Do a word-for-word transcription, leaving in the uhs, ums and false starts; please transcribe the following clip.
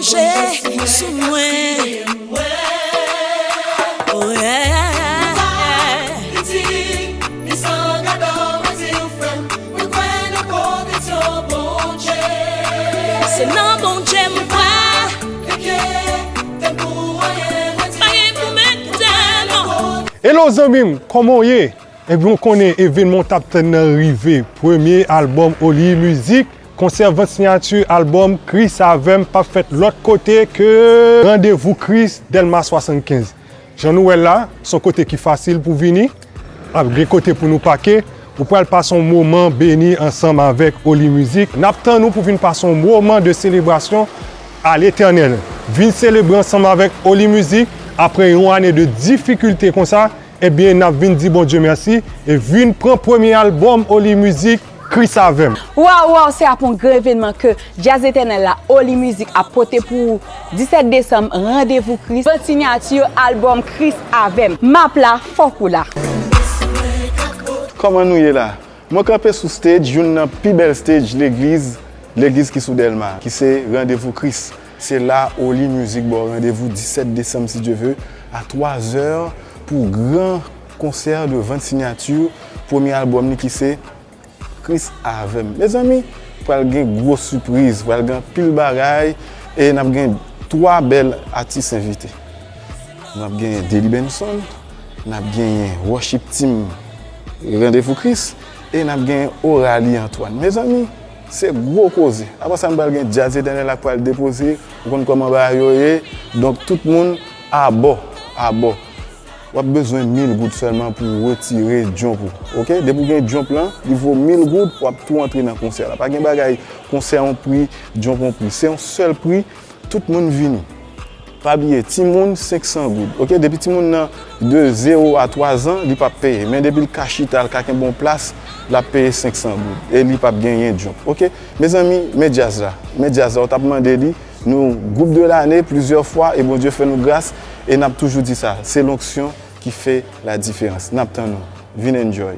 Branche sou mwen. Oh, yeah. Se nan Bondye m kwè. Pa gen pou mwen kite, non. Hello zanmi m, kòman w ye? Ebyen, w konnen evènman w t ap tann nan rive. Premye albòm Oli Music, konsè vant siyati albòm Kris Avè M p ap fèt lòt kote ke Randevou Kris, Dèlma swasannkenz. Jan nou wè l la, se yon kote ki fasil pou vini. Ap gen kote pou nou pake. Ou pral pase yon moman beni ansanm avèk Oli Music. N ap tann ou pou vin pase yon moman de selebrasyon a Letènèl. Vin selebre ansanm avèk Oli Music apre yon ane de difikilte konsa. Ebyen, n ap vin di Bondye mèsi e vin pran premye albòm Oli Music, Kris Avè M. Waw, waw, se ap yon gran evènman ke Djaz Letènèl la, Oli Music ap pote pou ou disèt desanm, Randevou Kris, vant siyati albòm Kris Avè M. M ap la, fòk ou la. Kòman nou ye la? Mwen kanpe sou stage, youn nan pi bèl stage legliz, legliz ki sou Dèlma, ki se Randevou Kris. Se la Oli Music ba w randevou disèt desanm, si Dye ve, a twazè pou gran konsè de vant siyati premye albòm li ki se Kris Avè M. Mezanmi, pral gen gwo sipriz, pral gen anpil bagay, e n ap gen twa bèl atis envite. N ap gen Dely Benson, n ap genyen Worship Team Randevou Kris, e n ap genyen Oralie Antoine. Mezanmi, se gwo koze. Apre sa, n pral gen Djaz Letènèl la k pral depoze. Ou konn kòman bagay yo ye. Donk, tout moun abò, abò. W ap bezwen mil goud sèlman pou w retire jump ou. Oke? Depi w gen jump lan, li vo mil goud, w ap tou antre nan konsè la. Pa gen bagay konsè yon pri, jump yon pri. Se yon sèl pri, tout moun vini. Pa bliye, timoun, senk san goud. Oke? Depi timoun nan de zewo a twa zan, li p ap peye. Men depi l ka chita, l ka kenbe yon plas, l ap peye senk san goud. E li p ap genyen jump. Oke? Mezanmi, men djaz la. Men djaz la, w t ap mande li. Nou gwoup de lane plizyè fwa e Bondye fè nou gras e n ap toujou di sa, se lonksyon ki fè ladiferans. N ap tann nou. Vin enjoy.